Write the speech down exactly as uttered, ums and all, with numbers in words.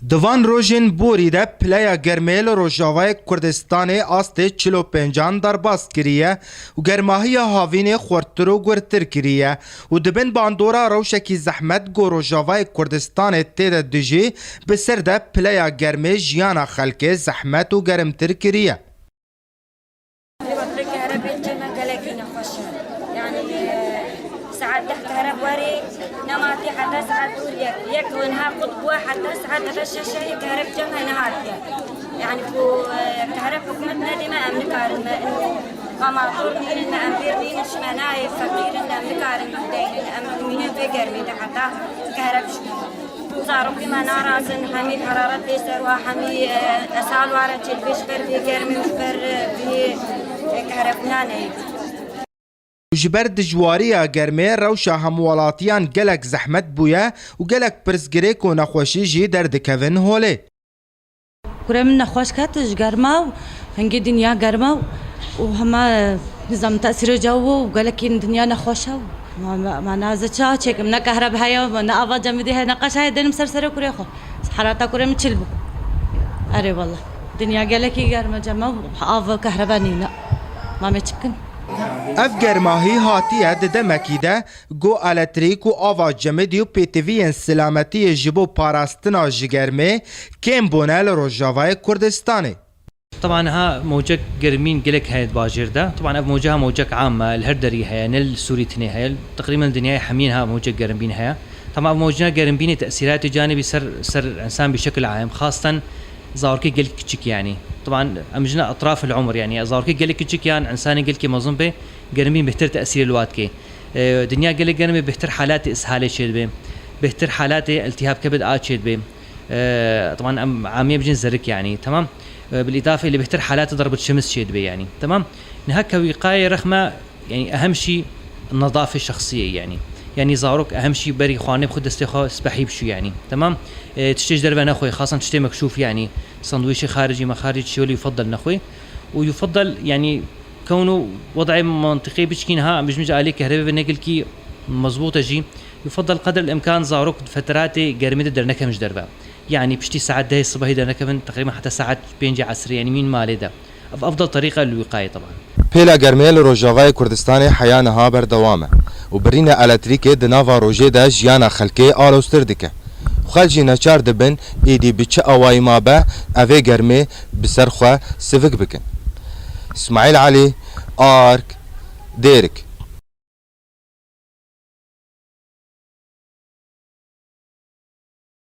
Di van rojên borî de pileya germê li Rojavayê Kurdistanê astê çil û pêncan derbas kiriye û germahiya havînê xurttir û gurtir kiriye û di bin bandora rewşekî zehmet ku Rojavayê Kurdistanê tê de dijî, bi ser de pileya germê jiyana xelkê zehmet û gerimtir kiriye. Li Bakurê kehreb ê cem me gelekî nexweş e. Yanî, e, saet deh kehreb werê, nema tê heta saet dur yek. Yek û niha qut bûye heta saet heta şeş şehê kehreb cem me nehatiye. Yanî ku, e, kehreb hikûmet nedê me em nikarin me. Va mator nînin me, em pêr nînin ji me nayê, feqîr in, em nikarin bideynin, em dimînin vê germê de heta kehreb ji Zarokê me narazin, hemî heraret tê ser wa, hemî, e, esal ware çêdibê ji ber vê germê û ji ber, e, vê, e, kehrefûna neyê. Ji ber dijwariya germê rewşa hemwelatiyan gelek zehmet bûye û gelek pirsgirêk û nexweşî jî derdikevin holê. Kurê min nexweş ket ji germa û hingê dinya germa û, û hema nizam tesîrê cawo û gelekî dinya nexweş e û ma, ma, ma na ez çawa çêkim, ne kehreb heye, ne ava cemidî heye, ne qeş heye, dênim ser serê kurê xwe. Herata kurê min çil bû. Erê wele. Dinya gelekî germ e, cema û av kehrebe nîne. Ma me çi bikin? Ev germahî hatiye di demekî de, Go eletrîk û ava cemidî û pêtiviyên silametiyê ji bo parastina ji germê kêm bûne li Rojavayê Kurdistanê. Teban ha mewcek germîn gelek heye di bajêr de. Teban ev mewce ha mewcek am e, li her derî heye, ne li Sûrî tinê heye. Teqrîben li dinyayê hemiyên ha mewcek germbîn heye. Teban ev mewcina germbînê tesîratê canê bî ser, ser însan bi şekil am, xasten zarokê gelek kiçik yanî. Teban em jina etraf el umr yanî. Zarokê gelek kiçik yan însanê gelkê mezin bê, germbîn bêhtir tesîrê li wa dike. E, dinya gelek germ e, bêhtir halatê ishalê çêdibe. Bêhtir halatê iltihab kebid a çêdibe. E, teban em amiyê bijin zerik yanî. Temam. E, bil îdafe lê bêhtir halatê darb şems çêdibe yanî. Temam. Niha kewîqayê rexme yanî ehem şî nedafê şexsiyê yanî. Yanî zarok ehem şî berî xwarinê bi xwe destê xwe spehî bişû yanî. Temam. E, tiştê ji derve nexwê, xasan tiştê mekşûf yanî. Sandwîçê xaricî, me xaricî çiyo lê yufeddel nexwê. Û yufeddel yanî Kewn û wedayê mantiqê biçkî niha em bijmin ji aliyê kehrebê ve ne gelkî mezbût e jî, yufeddel qedr el îmkan zarok di feteratê germê de dernekevin ji derve. Yanî piştî saet dehê sibehê dernekevin, teqrîben heta saet pêncê esrê, yanî mîn malê de. Ev efdel terîqe el wîqayê teban. Pêla germê li Rojavayê Kurdistanê heya niha berdewam e û birîna elektrîkê di nava rojê de jiyana xelkê aloztir dike. Xelk jî neçar dibin êdî bi çi awayî mabe evê germê bi ser xwe sivik bikin. Îsmaîl Elî, Ark, Dêrik.